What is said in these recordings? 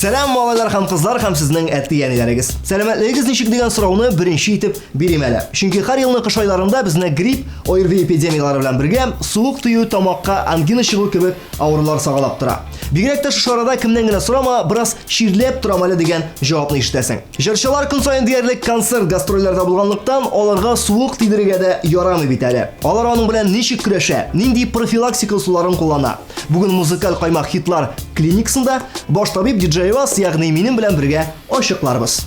Сәлам, малайлар һәм кызлар һәм сезнең әти-әниләрегез. Сәламәтлегегез ничек дигән сорауны беренче итеп бирим әле. Чөнки һәр елны кыш айларында безне грипп, ОРВИ эпидемияләре белән бергә суык тию, тамакка ангина чыгу кебек авырулар сагалап тора. Бигрәк тә шушы арада кемнән генә сорама, бераз чирләп торам әле дигән җавапны ишетәсең. Җырчылар көн саен диярлек концерт гастрольләрдә булганлыктан, аларга суык тидерергә дә ярамый бит әле. Алар аның белән ничек көрәшә, нинди профилактика ысулларын куллана? Бүген музыкаль каймак хитлар клиникасында баш табиб диджей Вас, ягъни минем белән бергә ачыкларбыз.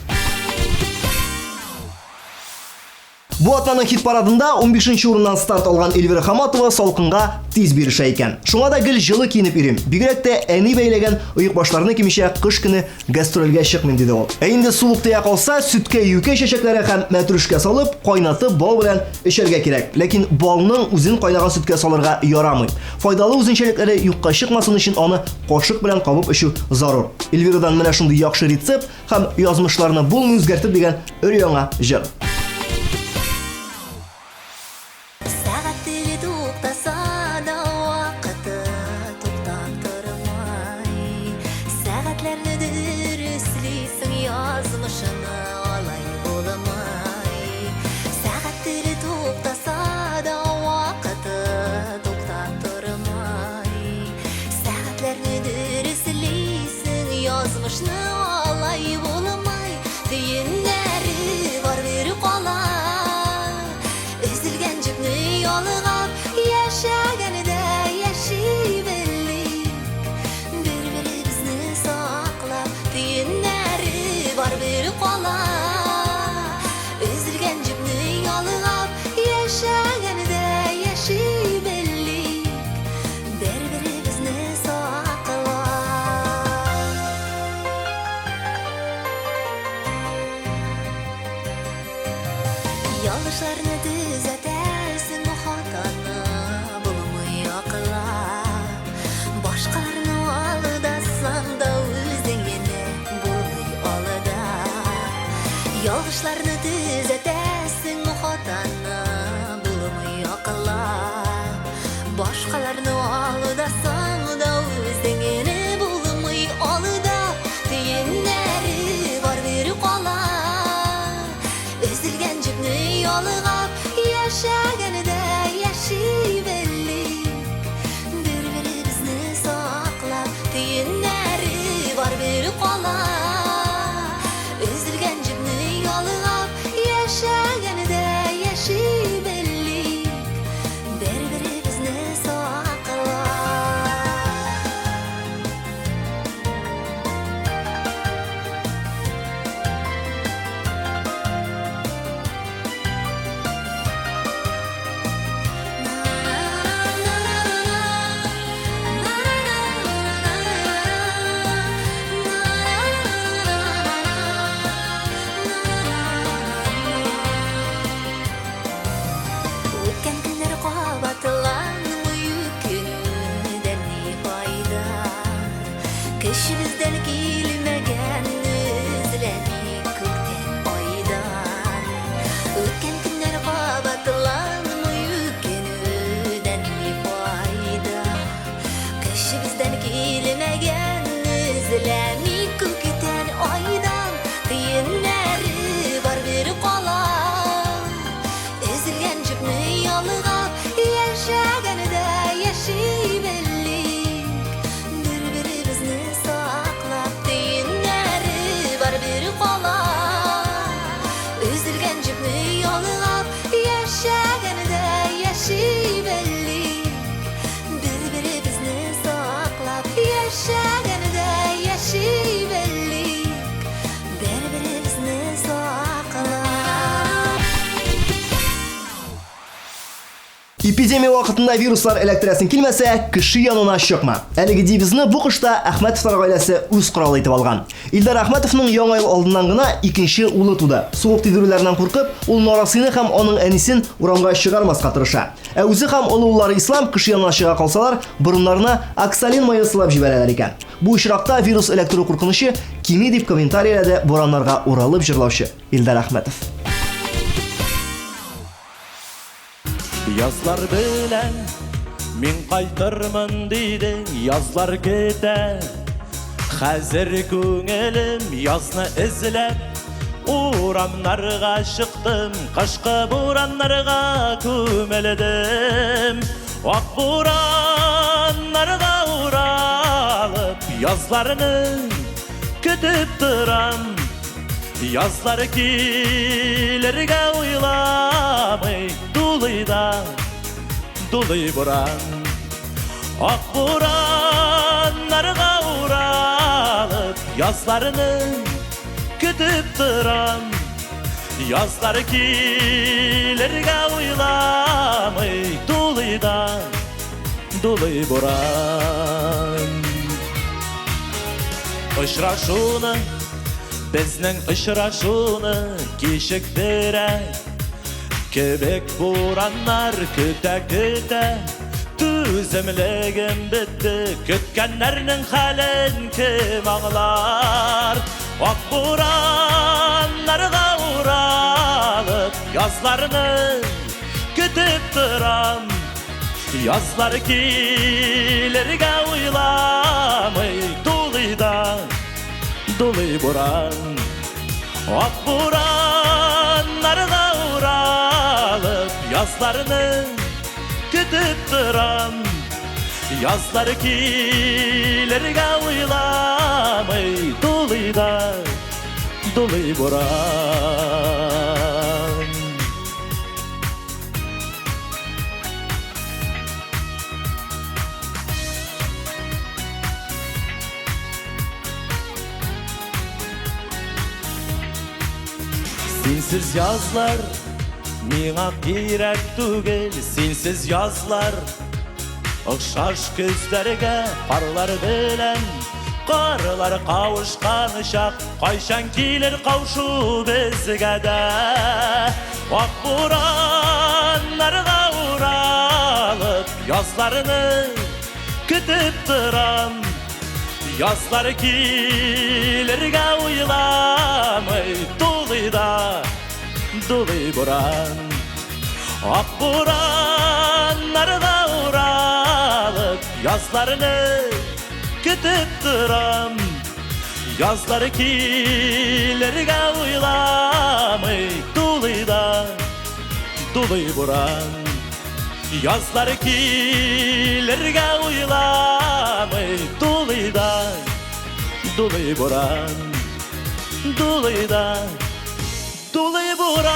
Бу атнаның хит парадында 15 урыннан старт алган Эльвира Хаматова салкынга тиз бирешә икән. Шуңа да гел җылы киенеп йөрим. Бигрәк тә әни бәйләгән оекбашларны кимичә кыш көне гастрольгә чыкмыйм, диде ул. Ә инде суык тия калса, сөткә юкә чәчәкләре һәм мәтрүшкә салып, кайнатып бал белән эчәргә кирәк. Ләкин балның үзен кайнаган сөткә салырга ярамый. Файдалы үзенчәлекләре юкка чыкмасын өчен аны кашык белән кабып эчү зарур. Эльвирадан менә шундый яхшы рецепт һәм язмышларны булмый үзгәртеп дигән өр-яңа җыр. Сәгать теле туктаса да, вакыты туктап тормый. Сәгатьләрне дөреслисең, язмышыңны алай булмый. Сәгать теле туктаса да, вакыты туктап тормый. Сәгатьләрне дөреслисең, язмышны алай булмый. Төеннәре бар бер кала. Өзелгән җепне ялгап, яшәгәндә яши белик. Бер-беребезне саклап, төеннәре бар бер кала. Өзелгән җепне ялгап, яшәгәндә яши белик. Бер-беребезне саклап. Ялгышларны төзәтәсең, хатаны булмый аклап. Башкаларны алдасаң да үзеңне булмый алдап. Ялгышларны төзәтәсең, хатаны булмый аклап. Башкаларны алдасаң да үзеңне булмый алдап. Төеннәре бар бер кала. Өзелгән җепне ялгап, яшәгәндә яши белик. Бер-беребезне саклап, төеннәре бар бер кала. Өзелгән җепне ялгап, яшәгәндә. Эпидемия вакытында вируслар эләктерәсең килмәсә, кеше янына чыкма. Әлеге девизны бу кышта Әхмәтовлар гаиләсе үз коралы итеп алган. Илдар Әхмәтовның яңа ел алдыннан гына икенче улы туды. Суык тидерүләреннән куркып, ул нарасыйны һәм аның әнисен урамга чыгармаска тырыша. Ә үзе һәм олы уллары Ислам кеше янына чыга калсалар, борыннарына оксалин мае сылап җибәрәләр икән. Бу очракта вирус эләктерү куркынычы кими, дип комментарийләде бураннарга уралып җырлаучы Илдар Әхмәтов. Язлар белән мин кайтырмын дидең, язлар көтә. Хәзер күңелем язны эзләп, урамнарга чыктым, кышкы бураннарга күмелдем. Ак бураннарга уралып, язларны көтеп торам. Язлар килергә уйламый, дулый да, дулый буран. Ак бураннарга уралып, язларны көтеп торам. Язлар килергә уйламый, дулый да, дулый буран. Очрашуны, безнең очрашуны кичектерә кебек бураннар көтә-көтә. Түземлегем бетте, көткәннәрнең хәлен кем аңлар? Ак бураннарга уралып, язларны көтеп торам. Язлар килергә уйламый, дулый да, дулый буран. Ак бураннарга уралып, язларны көтеп торам. Язлар килергә уйламый, дулый да, дулый буран. Синсез язлар миңа кирәк түгел, синсез язлар охшаш көзләргә карлар белән карлар кавышкан чак, кайчан килер каушу безгә дә? Ак бураннарга уралып, язларны көтеп торам. Язлар килергә уйламый, дулый да, дулый буран. Ак бураннарга уралып, язларны көтеп торам. Язлар килергә уйламый, дулый да, дулый буран. Язлар килергә уйламый, дулый да, дулый буран. Дулый да, дулый буран.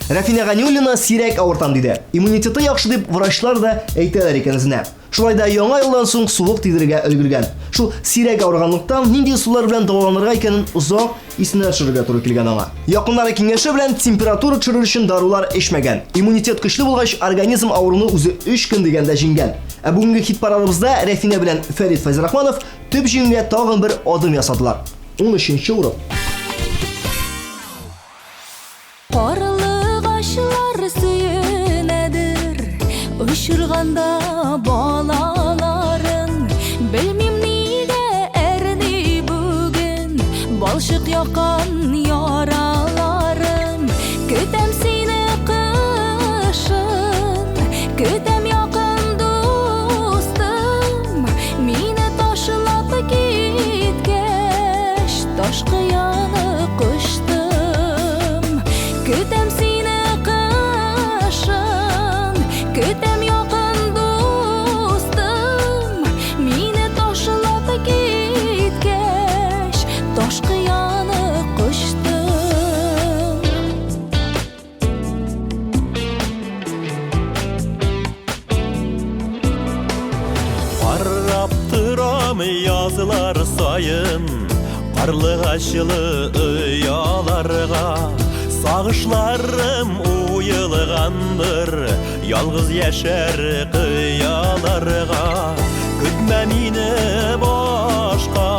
Рәфинә Ганиуллина сирәк авыртам диде. Иммунитеты яхшы дип врачлар да әйтәләр икән үзенә. Шулай да яңа елдан соң суык тидерергә өлгергән. Шул сирәк авырганлыктан нинди ысуллар белән дәваланырга икәнен озак исенә төшерергә туры килгән аңа. Якыннары киңәше белән температура төшерер өчен дарулар эчмәгән. Иммунитет көчле булгач, организм авыруны үзе 3 көн дигәндә җиңгән. Ә бүгенге хит-парадыбызда Рәфинә белән Фәрит Фәйзрахманов төп җиңүгә тагын бер адым ясадылар. 13 урын. Карлыгачлар сөенәдер очырганда балаларын. Белмим нигә әрни бүген балчык яккан яраларым. Көтәм сине кышын, көтәм якын дустым. Мине ташлап киткәч, таш кыяны кочтым. Көтәм сине кышын, көтәм якын дустым. Мине ташлап киткәч, таш кыяны кочтым. Торам язлар саен Карлыгачлы ояларга. Сагышларым уелгандыр Ялгыз яшәр кыяларга. Көтмә мине башка,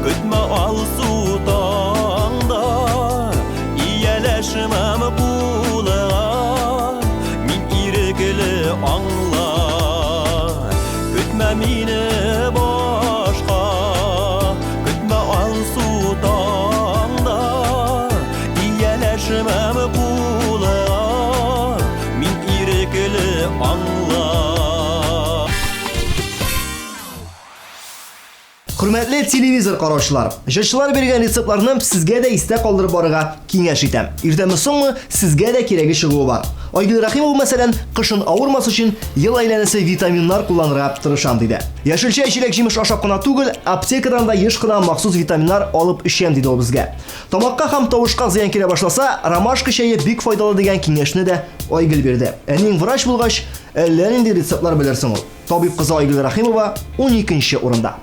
Көтмә алсу таңда. Ияләшмәм кулыңа, Мин ирекле, аңла. Көтмә мине башка, Көтмә алсу таңда. Ияләшмәм кулыңа, Мин ирекле, аңла. Хөрмәтле телевизор караучылар, җырчылар биргән рецептларны сезгә дә истә калдырып барырга киңәш итәм. Иртәме соңмы, сезгә дә кирәге чыгуы бар. Айгөл Рәхимова, мәсәлән, кышын авырмас өчен ел әйләнәсе витаминнар кулланырга тырышам диде. Яшелчә, җиләк-җимеш ашап кына түгел, аптекадан да еш кына махсус витаминнар алып эчәм диде ул безгә. Тамакка һәм тавышка зыян килә башласа, ромашка чәе бик файдалы дигән киңәшне дә Айгөл бирде. Әниең врач булгач, әллә нинди рецептлар белерсең ул. Табиб кызы Айгөл Рәхимова 12 урында.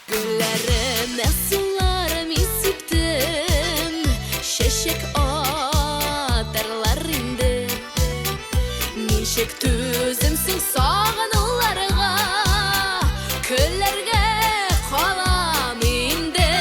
Гөлләремә сулар мин сиптем, Чәчәк атарлар инде. Ничек түземсең сагынуларга, Көлләргә калам инде.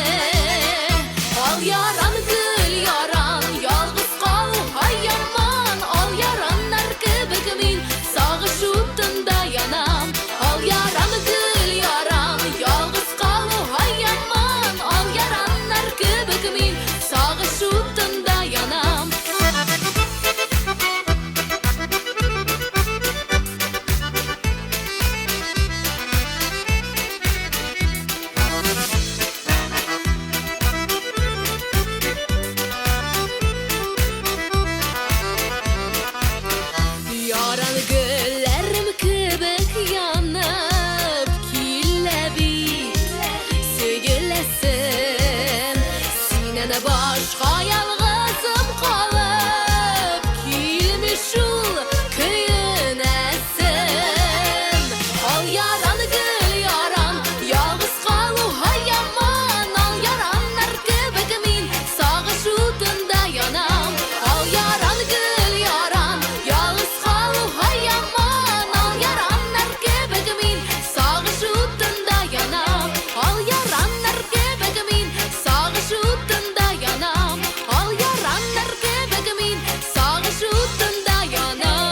Ал яран, гөл яран, ялгыз калу һай яман. Ал яраннар кебек мин сагыш утында янам. Ал яран, гөл яран, ялгыз калу һай яман. Ал яраннар кебек мин сагыш утында янам. Яран гөлләрем кебек янып килә бит сөеләсем. Синнән башка ялгызым калып килми шул көенәсем. Ал яран, гөл яран, ялгыз калу һай яман. Ал яраннар кебек мин сагыш утында янам. Ал яран, гөл яран, ялгыз калу һай яман. Ал яраннар кебек мин сагыш утында янам. Ал яраннар кебек мин сагыш утында янам. Ал яраннар кебек мин сагыш утында янам.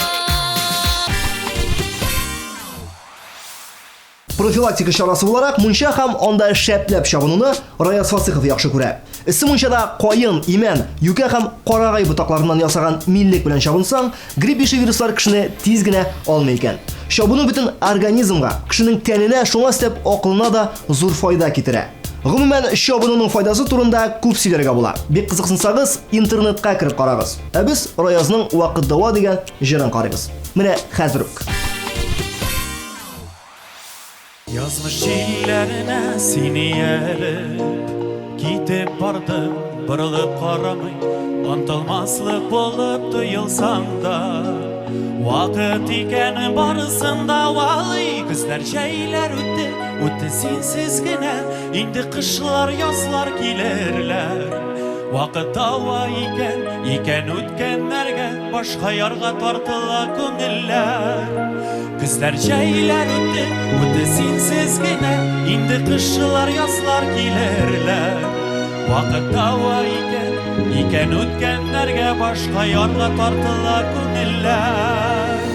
Профилактика чарасы буларак мунча һәм анда шәпләп чабынуны Раяз Фасыхов яхшы күрә. Эссе мунчада каен, имән, юкә һәм карагай ботакларыннан ясаган миллек белән чабынсаң, грипп ише вируслар кешене тиз генә алмый икән. Чабыну бөтен организмга, кешенең тәненә, шуңа өстәп акылына да зур файда китерә. Гомумән, чабынуның файдасы турында күп сөйләргә була. Бик кызыксынсагыз, интернетка кереп карагыз. Ә без Раязның Вакыт дәва дигән җырын карыйбыз. Менә хәзер үк. Язмыш җилләренә сине ияреп китеп бардым, борылып карамый, онытылмаслык булып тоелсаң да, вакыт икән барысын дәвалый. Көзләр, җәйләр үтте, үтте синсез генә, инде кышлар, язлар килерләр. Вакыт дәва икән, икән үткәннәргә, башка ярга тартыла күңелләр. Көзләр, җәйләр үтте, үтте синсез генә, инде кышлар, язлар килерләр. Вакыт дәва икән, икән үткәннәргә, башка ярга тартыла күңелләр.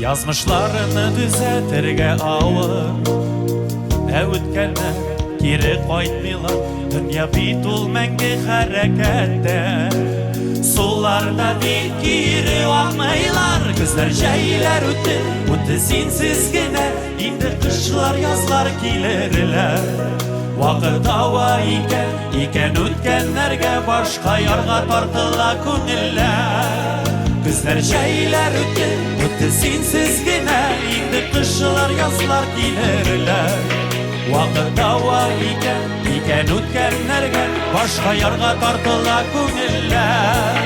Язмышларны төзәтергә авыр, ә үткәннәр кире кайтмыйлар. Дөнья бит ул мәңге хәрәкәттә, сулар да бит кире акмыйлар. Көзләр, җәйләр үтте, үтте синсез генә, инде кышлар, язлар килерләр. Вакыт дәва икән, икән үткәннәргә, башка ярга тартыла күңелләр. Көзләр, җәйләр үтте, үтте синсез генә, инде кышлар, язлар килерләр. Вакыт дәва икән, икән үткәннәргә, башка ярга тартыла күңелләр.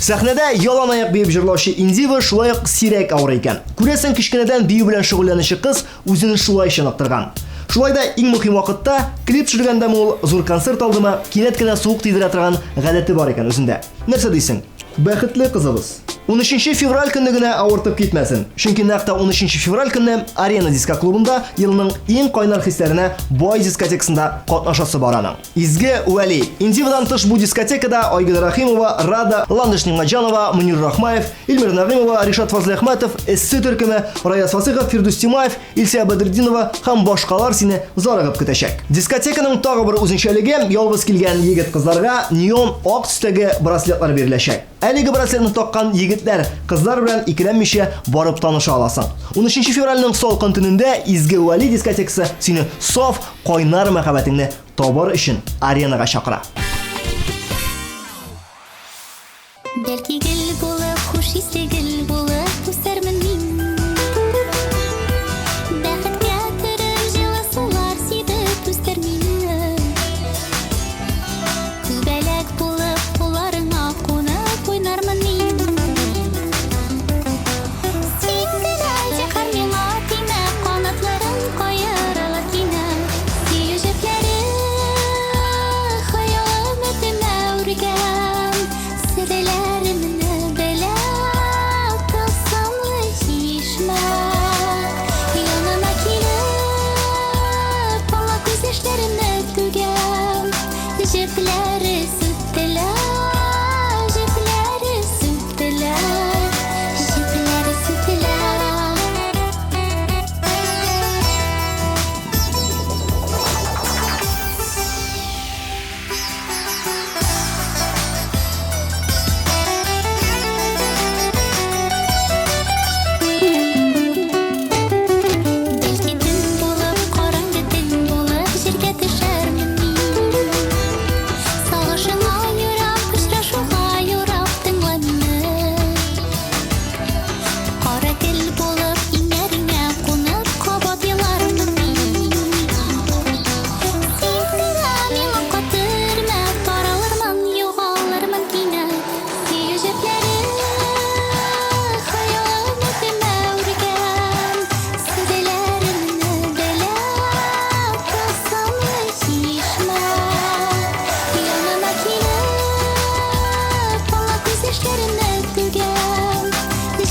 Сәхнәдә ялан аяк биеп җырлаучы Индива шулай ук сирәк авырый икән. Күрәсең, кечкенәдән бию белән шөгыльләнүче кыз үзен шулай чыныктырган. Шулай да иң мөһим вакытта, клип төшергәндәме ул, зур концерт алдымы, кинәт кенә суык тидерә торган гадәте бар икән үзендә. Нәрсә дисең? Бәхетле кызыбыз. 13 февраль көнне генә авыртып китмәсен. Чөнки нәкъ тә 13 февраль көнне Арена дискоклубында елның иң кайнар хисләренә бай дискотекасында катнашасы бар аның. Изге Вәли. Индивадан тыш бу дискотекада Айгөл Рәхимова, Рада, Ландыш Нигъмәтҗанова, Мөнир Рахмаев, Илмир Нәгыймова, Ришат Фазлыәхмәтов, Эссе төркеме, Раяз Фасыйхов, Фирдүс Тимаев, Илсөя Бәдретдинова һәм башкалар сине зарыгып көтәчәк. Дискотеканың тагы бер үзенчәлеге, ялгыз килгән егет-кызларга неон ак төстәге браслетлар биреләчәк. Әлеге браслетны таккан егетләр, кызлар белән икеләнмичә барып таныша аласың. 13 февральнең салкын төнендә Изге Вәли дискотекасы сине саф, кайнар мәхәббәтеңне табар өчен аренага чакыра. Бәлки гөл булып, хуш исле гөл булып үсәрмен мин. Бәхеткә төреп, җылы сулар сибеп үстер мине. Күбәләк булып, кулларыңа кунып уйнармын мин. Син генә, зинһар, миңа тимә, канатларың каерыла кинәт. Сөю җепләре хыял өметемә үргән. Серләремне белә тылсымлы чишмә. Янына килеп, аңа күз яшьләремне түгәм. Җепләре сүтелә, җепләре сүтелә, җепләре сүтелә. Бәлки төн булып, караңгы төн булып җиргә төшәрмен мин. Сагышыңа юрап, очрашуга юрап тыңла мине. Кара тел булып, иңнәреңә кунып, кабат елармын мин. Син генә миңа катырма, таралырмын, югалырмын кинәт. Сөю җепләре хыял өметемә үргән. Серләремне белә тылсымлы чишмә. Янына килеп, аңа күз яшьләремне түгәм.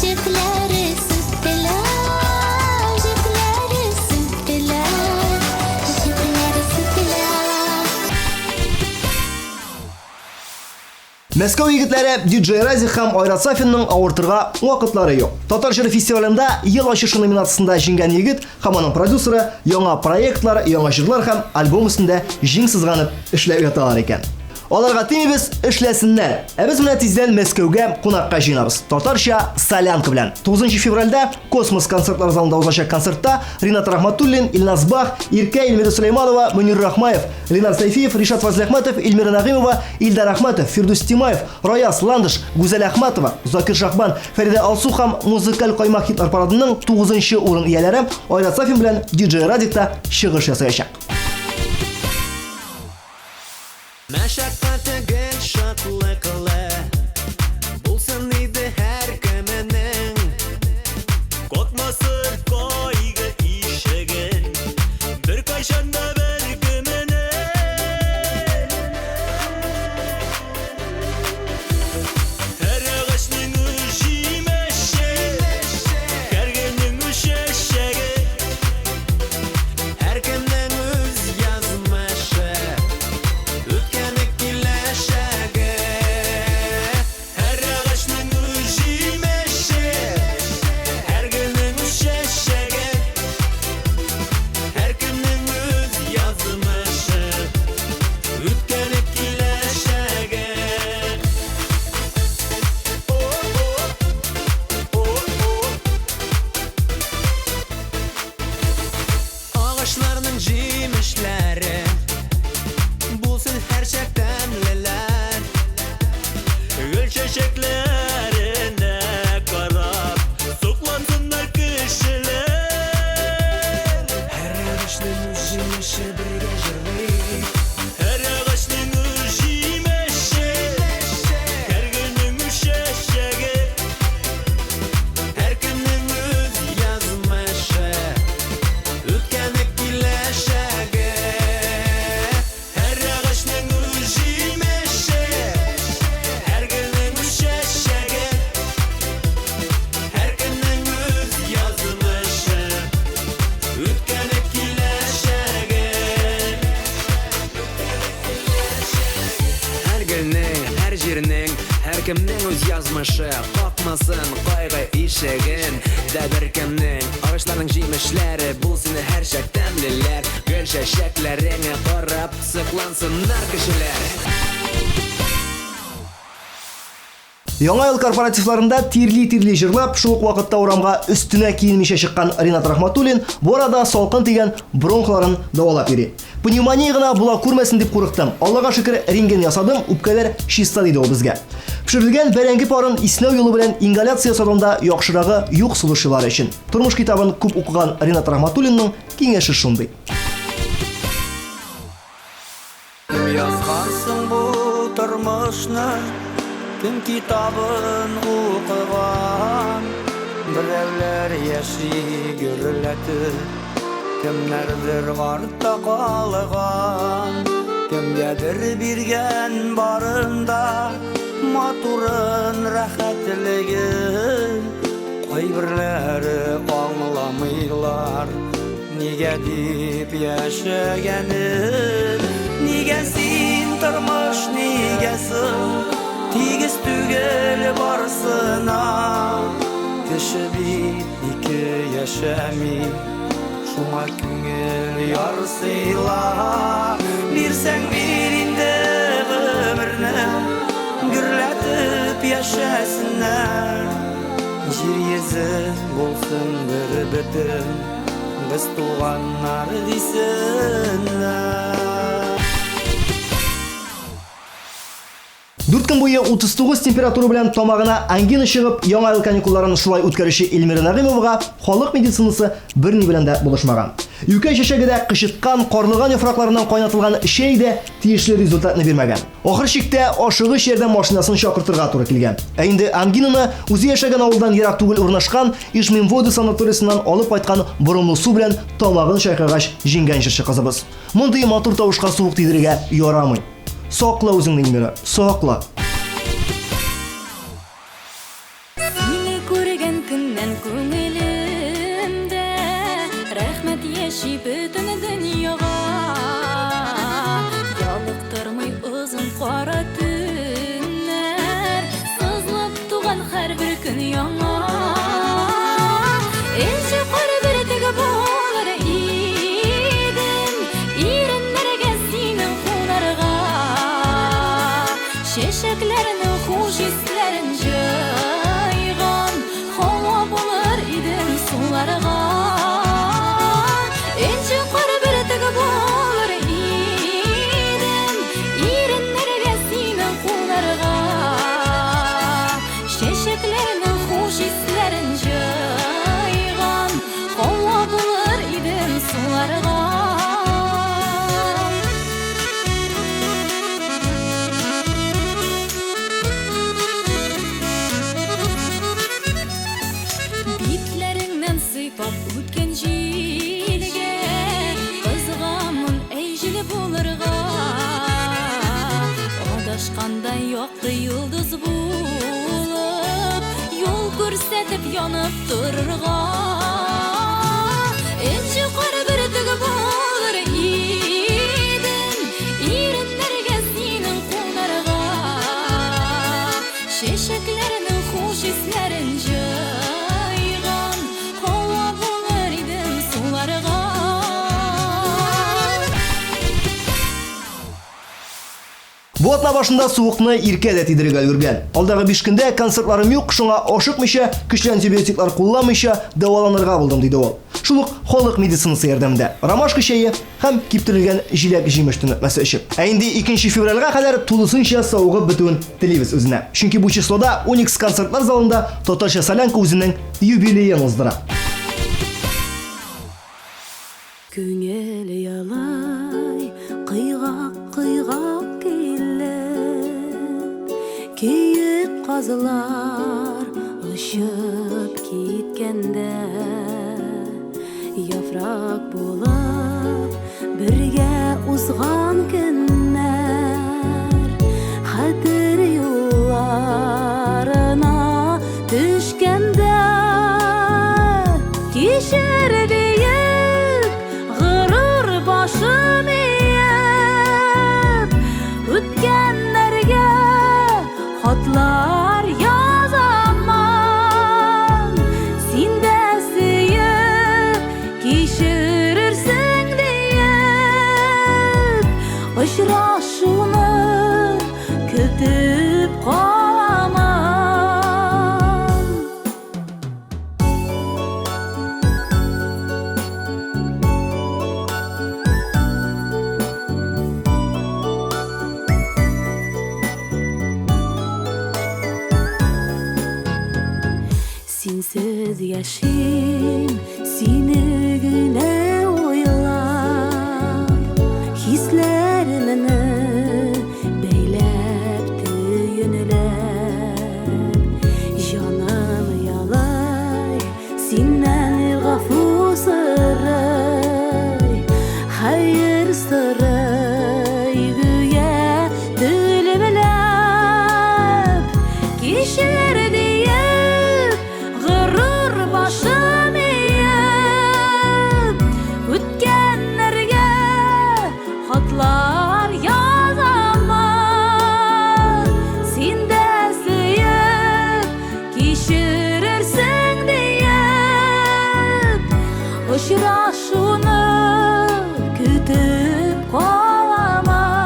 Җепләре сүтелә, җепләре сүтелә, җепләре сүтелә. Мәскәү егетләре DJ Разик һәм Айрат Сафинның авыртырга вакытлары юк. Татар җыры фестивалендә Ел ачышы номинациясендә җиңгән егет һәм аның продюсеры яңа проектлар, яңа җырлар һәм альбом өстендә җиң сызганып эшләп яталар икән. Аларга тимибез, эшләсеннәр. Ә без менә тиздән Мәскәүгә кунакка җыенабыз. Татарча солянка белән. 9 февральдә Космос концертлар залында узачак концертта Ринат Рахматуллин, Илназ Бах, Иркә, Эльмира Сулейманова, Мөнир Рахмаев, Ленар Сәйфиев, Ришат Фазлыәхмәтов, Эльмира Нәгыймова, Илдар Әхмәтов, Фирдүс Тимаев, Раяз Ландыш, Гүзәл Әхмәтова, Закир Шахбан, Фәридә Алсу һәм музыкаль каймак хитлар парадының 9 урын ияләре Айрат Сафин белән DJ Радик та чыгыш ясаячак. Мәшәкате гел шатлыклы Булсын иде һәркеменең. Какмасын кайгы ишеген Беркайчан да беркеменең. Һәр агачның үз җимеше, Һәр гөлнең үз чәчәге. Һәркемнең үз язмышы, Үткәне, киләчәге. кешенең, һәр җирнең, һәркемнең үз язмышы. Какмасын кайгы ишеген дә беркемнең. Агачларның җимешләре булсын һәрчак тәмлеләр. Гөл чәчәкләреңә карап соклансыннар кешеләр. Яңа ел корпоративларында тирли-тирли җырлап, шул ук вакытта урамга өстенә киенмичә чыккан Ринат Рахматуллин бу арада салкын тигән бронхларын дәвалап йөри. Пневмония гына була күрмәсен дип курыктым. Аллага шөкер, рентген ясадым, үпкәләр чиста, диде ул безгә. Пешерелгән бәрәңге парын иснәү юлы белән ингаляция ясаудан да яхшырагы юк сулышчылар өчен. Тормыш китабын күп укыган Ринат Рахматуллинның киңәше шундый. Кем язган соң бу тормышны? Кем китабын укыган? Берәүләр яши гөрләтеп, кемнәрдер артта калган. Кемгәдер биргән барын да, матурын, рәхәтлеген. Кайберләре аңламыйлар. Нигә дип яшәгәнен? Нигә син тормыш, нигә соң тигез түгел барысына? Кеше бит ике яшәми, шуңа күңел ярсыйла. Бирсәң бир инде гомерне, гөрләтеп яшәсеннәр. Җир йөзе булсын бер бөтен, без туганнар дисеннәр. Дүрт көн буе 39 температура белән тамагына ангина чыгып, яңа ел каникулларын шулай үткәрүче Эльмира Нәгыймовага халык медицинасы берни белән дә булышмаган. Юкә чәчәге дә, кычыткан, карлыган яфракларыннан кайнатылган чәй дә тиешле результатны бирмәгән. Ахыр чиктә ашыгыч ярдәм машинасын чакыртырга туры килгән. Ә инде ангинаны үзе яшәгән авылдан ерак түгел урнашкан Ижминводы санаториясеннән алып кайткан борымлы су белән тамагын чайкагач җиңгән җырчы кызыбыз. Мондый матур тавышка суык тидерергә ярамый. Сакла үзеңне, Эльмира, сакла. Сине күргән көннән күңелемдә Рәхмәт яши бөтен дөньяга. Ялыктырмый озын кара төннәр, Сызылып туган һәрбер көн яңа. Энҗе кар бөртеге булыр идем, Иреннәргә синең кунарга. Чәчәкләрнең хуш исләрен җыйган Һава булыр идем суларга. Энҗе кар бөртеге булыр идем, Иреннәргә синең кунарга. Чәчәкләрнең хуш исләрен җыйган Һава булыр идем суларга. Битләреңнән сыйпап үткән җилгә Кызыгамын, әй, җил булырга. Адашканда якты йолдыз булып, Юл күрсәтеп янып торырга. Энҗе кар бөртеге булыр идем, Иреннәргә синең кунарга. Чәчәкләрнең хуш исләрен җыйган Һава булыр идем суларга. Бу атна башында суыкны Иркә дә тидерергә өлгергән. Алдагы 5 көндә концертларым юк, шуңа ашыкмыйча, көчле антибиотиклар кулланмыйча дәваланырга булдым, диде ул. Шул ук халык медицинасы ярдәмендә ромашка чәе һәм киптерелгән җиләк-җимеш төнәтмәсе эчеп. Ә инде 2 февральгә кадәр тулысынча савыгып бетүен телибез үзенә. Чөнки бу числода Уникс концертлар залында Татарча солянка үзенең юбилеен уздыра. Күңел елый, кыйгак-кыйгак килеп, Киек казлар очып киткәндә, Яфрак булып бергә узган көннәр Хәтер юлларына төшкәндә, Кичер диеп, горур башым иеп, Үткәннәргә Очрашуны көтеп каламын. Синсез яшим, сине генә уйлап, хисләремне бәйләп төенләп. Җаным ялай, синнән гафу сорый, хәер сорый, гүя телемләп. Кичер диеп, горур башым иеп, үткәннәргә хатлар язамын. Син дә сөеп, кичерерсең диеп, очрашуны көтеп каламын.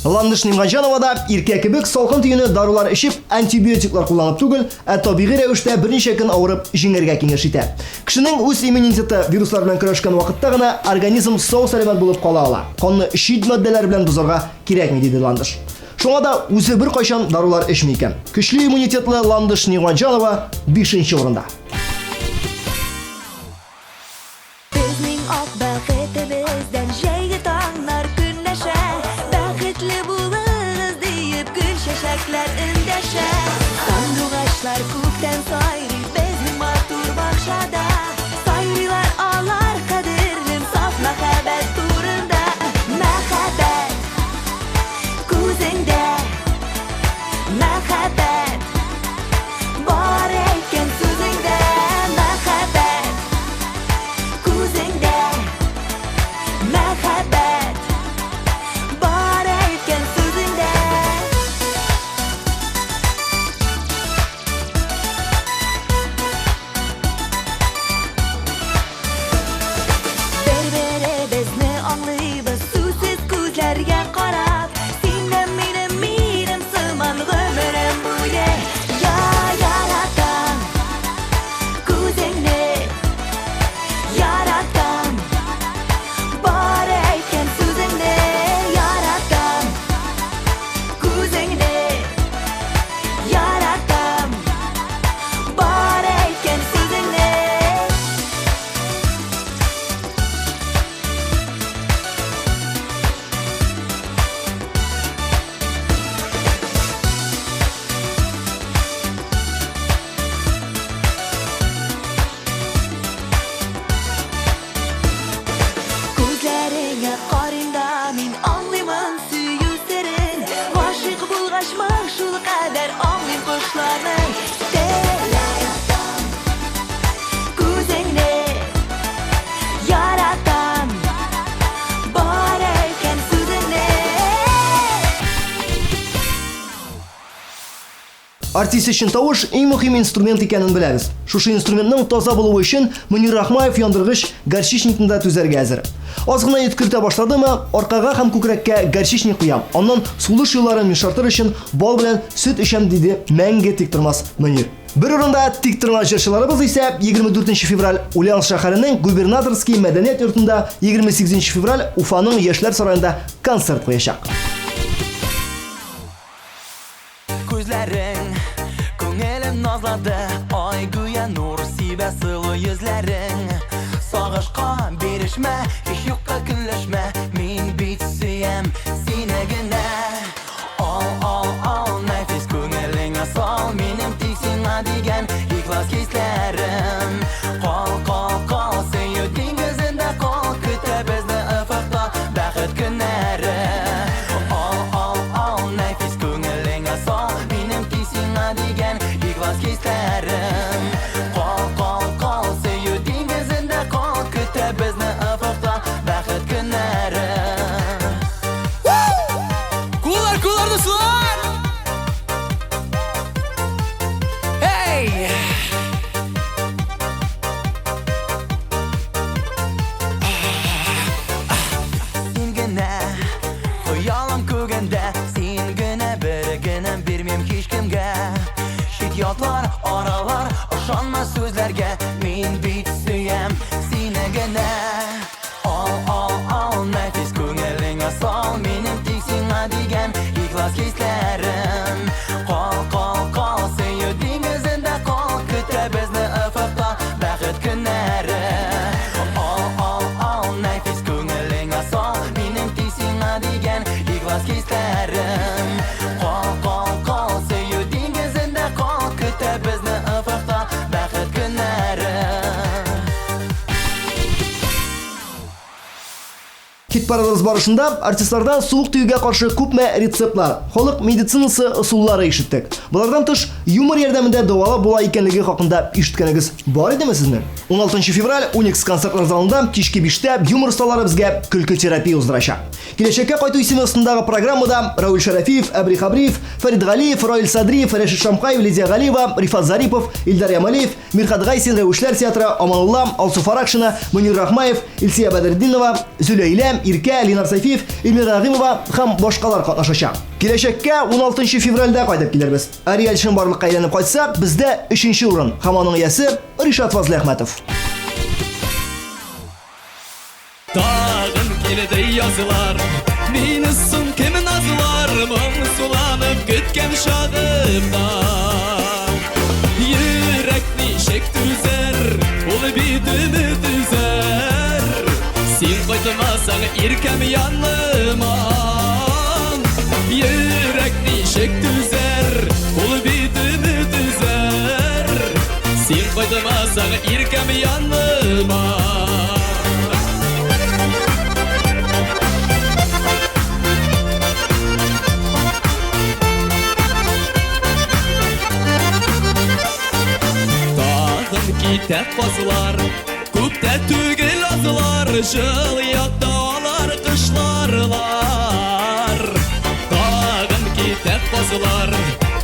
Ландыш Нимгаҗанова да иркә кебек салкын тиюне дарулар эчеп, антибиотиклар кулланып түгел, ә табигый рәвештә берничә көн авырып җиңәргә киңәш итә. Кешенең үз иммунитеты вируслар белән көрәшкән вакытта гына организм сау-сәламәт булып кала ала. Канны чит матдәләр белән бозарга кирәкми, диде Ландыш. Шуңа да үзе беркайчан дарулар эчми икән. Көчле иммунитетлы Ландыш Нигъмәтҗанова бишенче урында. Безнең ак бәхетебездән җәйге таңнар көнләшә, бәхетле булыгыз диеп гөл чәчәкләр эндәшә. Сандугачлар күктән сайрый безнең матур бакчада, сайрыйлар алар кадерлем саф мәхәббәт турында. Мәхәббәт күзеңдә, мәхәббәт бар әйткән сүзеңдә, мәхәббәт күзеңдә, мәхәббәт бар әйткән сүзеңдә. Бер-беребезне аңлыйбыз сүзсез күзләргә карап, син дә минем, минем сыман гомерем буе. Я яратам күзеңне, яратам бар әйткән сүзеңне, яратам күзеңне, яратам бар әйткән сүзеңне. Күзләреңә карыйм да мин аңлыймын сөю серен. Гашыйк булгачмы шул кадәр аңлыйм кошларның телен. Күзеңне яратам, бар әйткән сүзеңне. Артист өчен тавыш иң мөһим инструмент икәнен беләбез. Шушы инструментның таза булуы өчен Мөнир Рахмаев яндыргыч горчичникны да түзәргә әзер. Аз гына йөткертә башладымы, аркага һәм күкрәккә горчичник куям. Аннан сулыш юлларын йомшартыр өчен бал белән сөт эчәм, диде мәңге тик тормас Мөнир. Бер урында тик торган җырчыларыбыз исә 24 февраль Ульяновск шәһәренең Губернаторский мәдәният йортында, 28 февраль Уфаның Яшьләр сараенда концерт куячак. Күзләрең күңелем назлады, ай гүя нур сибә сылу йөзләрең. Сагышка бирешмә, һич юкка көнләшмә, мин бит сөям сине генә. Ал, ал, ал, нәфис күңелеңә сал, минем тик сиңа дигән ихлас хисләрем. Кал, кал, кал, сөю диңгезендә кал, көтә безне офыкта бәхет көннәре. Ал, ал, ал, нәфис күңелеңә сал, минем тик сиңа дигән ихлас хисләрем. Кал, кал, кал, сөю диңгезендә кал, көтә безне офыкта бәхет көннәре. Хит-парадыбыз барышында артистлардан суык тиюгә каршы күпме рецептлар, халык медицинасы ысуллары ишеттек. Болардан тыш, юмор ярдәмендә дәвалап була икәнлеге хакында ишеткәнегез бар идеме сезнең? 16 февраль Уникс концертлар залында кичке биштә юмор осталары безгә көлке терапия уздырачак. Киләчәккә кайту исеме астындагы программада Рауль Шәрәфиев, Әбри Хабриев, Фәрит Галиев, Раил Садриев, Рәшит Шамкаев, Лидия Галиева, Рифат Зарипов, Илдар Ямалиев, Мирхат Гайсин, Рәвешләр театры, Аманулла, Алсу Фаракшина, Мөнир Рахмаев, Илсия Бәдретдинова, Зөләйлә, Иркә, Ленар Сайфиев, Эльмира Нагыймова һәм башкалар катнашачак. Киләчәккә 16 февральдә кайтып килербез. Ә реаль чынбарлыкка әйләнеп кайтсак, бездә өченче урын һәм аның иясе Ришат Фазлыәхмәтов. Тагын килде язлар, мине соң кем назлар, моңсуланып көткән чагымда. Йөрәк ничек түзәр, ул бит өмет өзәр. Син кайтмасаң, иркәм яныма. Йөрәк ничек түзәр, ул бит өмет өзәр. Син кайтмасаң, иркәм яныма. Тагын китә казлар, күп тә түгел азлар, җылы якта алар кышларлар. Тагын китә казлар,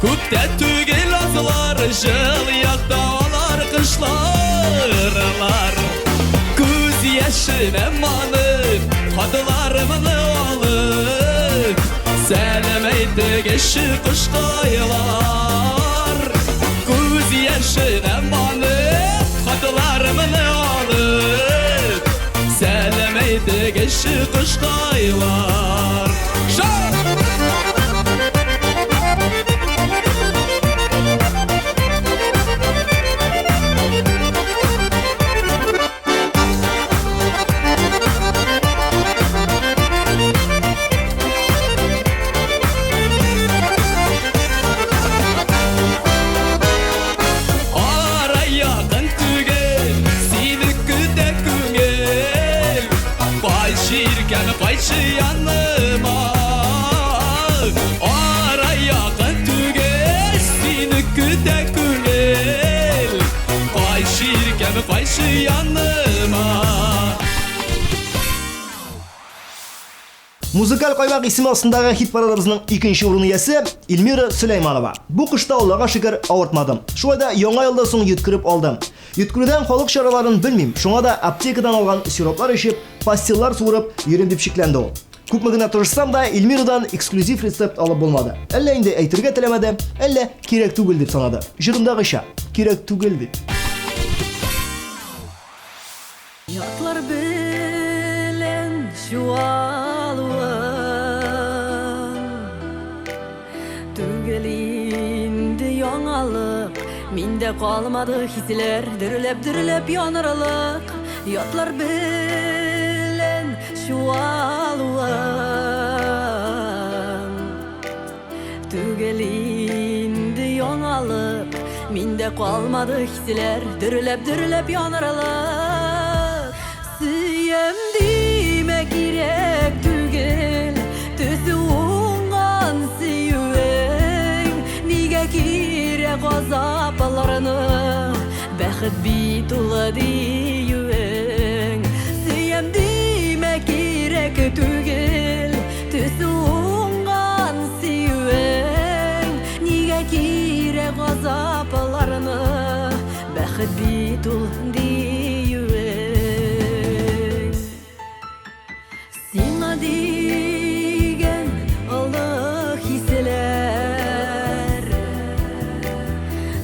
күп тә түгел азлар, җылы якта алар кышларлар. Күз яшенә манып, хатларымны алып, сәлам әйтегезче кошкайлар. Күз яшенә манып, хатларымны алып, сәлам әйтегезче кошкайлар. Шап! Ара якын түгел, сине көтә күңел. Кайчы иркәм, кайчы яныма. Ара якын түгел, сине көтә күңел. Кайчы иркәм, кайчы яныма. Музыкаль каймак исеме астындагы хит-парадыбызның икенче урын иясе Эльмира Сөләйманова. Бу кышта Аллага шөкер авыртмадым. Шулай да яңа елдан соң йөткереп алдым. Йөткерүдән халык чараларын белмим, шуңа да аптекадан алган сироплар эчеп, пастиллар суырып йөрим дип шикләнде ул. Күпме генә тырышсам да, Эльмирадан эксклюзив рецепт алып булмады. Әллә инде әйтергә теләмәде, әллә кирәк түгел дип санады. Җырындагыча, кирәк түгел дип. Ятлар белән чуалуым түгел инде яңалык, миндә калмады хисләр, дөрләп-дөрләп янырлык. Ятлар белән чуалуым түгел инде яңалык, миндә калмады хисләр, дөрләп-дөрләп янырлык. Сөям димә кирәк түгел, төсе уңган сөюең, нигә кирәк газапларны, бәхет бит ул диюең. Сөям димә кирәк түгел, төсе уңган сөюең, нигә кирәк газапларны, бәхет бит ул диюең. Сиңа дигән олы хисләр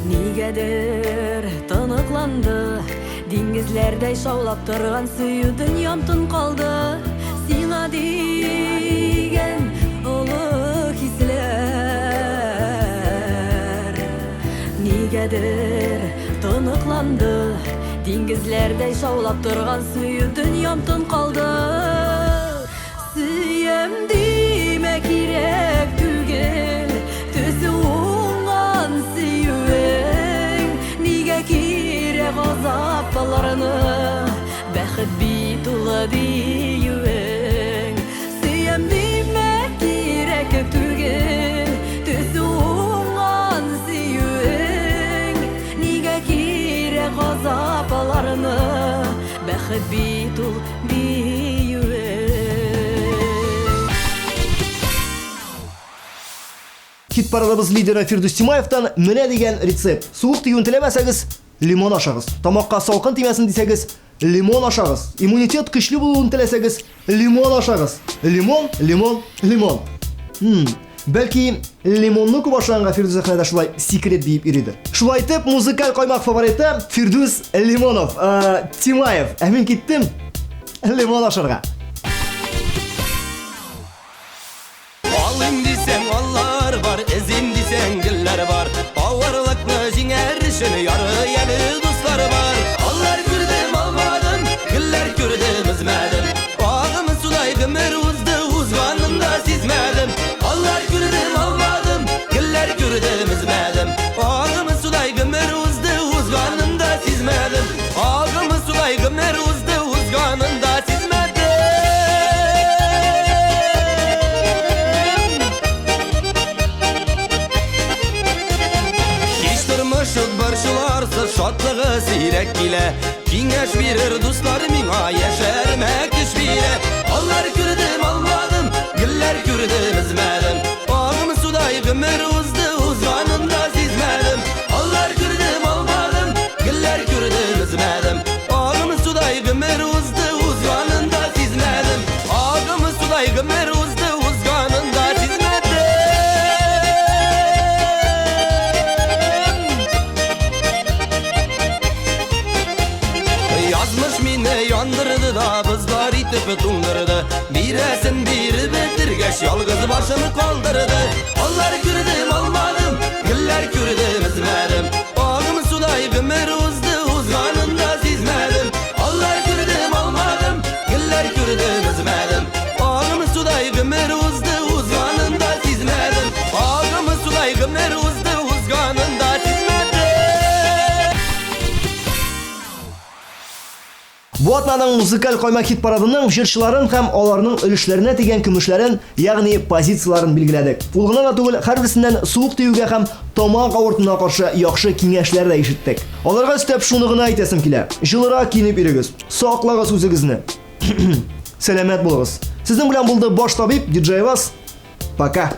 нигәдер тоныкланды, диңгезләрдәй шаулап торган сөю дөньям тын калды. Сиңа дигән олы хисләр нигәдер тоныкланды, диңгезләрдәй шаулап торган сөю дөньям тын калды. Сөям димә кирәк түгел, төсе уңган сөюең, нигә кирәк газапларны, бәхет бит ул диюең. бит ул биюе. Хит-парадыбыз лидеры Фирдүс Тимаевтан менә дигән рецепт. Суык тиюен теләмәсәгез, лимон ашагыз. Тамакка салкын тимәсен дисәгез, лимон ашагыз. Иммунитет көчле булуын теләсәгез, лимон ашагыз. Лимон, лимон, лимон. Хм, бәлки лимонны күп ашаганга Фирдүс сәхнәдә шулай сикереп биеп йөридер. Шулай итеп, музыкаль каймак фавориты Фирдүс Лимонов, э, Тимаев. Ә мин киттем лимон ашарга. Алыйм дисәң, аллар бар, эзим дисәң, гөлләр бар. Авырлыкны җиңәр өчен ярый әле дуслар бар. Аллар күрдем, алмадым, гөлләр күрдем, өзмәдем. Агым судай гомер узды, узганын да сизмәдем. Аллар күрдем, алмадым, гөлләр күрдем, өзмәдем. Агым судай гомер узды, узганын да сизмәдем. Агым судай гомер узды, узганын да сизмәдем. Һич тормыш борчуларсыз, шатлыгы сирәк килә. Киңәш бирер дуслар миңа, яшәрмә көч бирә. Аллар күрдем, алмадым, гөлләр күрдем, өзмәдем. Агым судай гомер узды, узганын да сизмәдем. Аллар күрдем, алмадым, гөлләр күрдем, өзмәдем. Агым судай гомер узды, узганын да сизмәдем. Агым судай гомер узды, узганын да сизмәдем. Язмыш мине яндырды да, бозлар итеп туңдырды. Бирәсен биреп бетергәч, ялгыз башым калдырды. Аллар күрдем, алмадым, гөлләр күрдем, өзмәдем. Агым судай гомер узды, узганын да сизмәдем. Аллар күрдем, алмадым, гөлләр күрдем, өзмәдем. Агым судай гомер узды, узганын да сизмәдем. Агым судай гомер узды, узганын да сизмәдем. Бу атнаның музыкаль каймак хит-парадының җырчыларын һәм аларның өлешләренә тигән көмешләрен, ягъни позицияләрен билгеләдек. Ул гына да түгел, һәрберсеннән суык тиюгә һәм тамак авыртуына каршы яхшы киңәшләр дә ишеттек. Аларга өстәп шуны гына әйтәсем килә. Җылырак киенеп йөрегез, саклагыз үзегезне. Сәламәт булыгыз. Сезнең белән булды баш табиб, диджей Вас. Пока.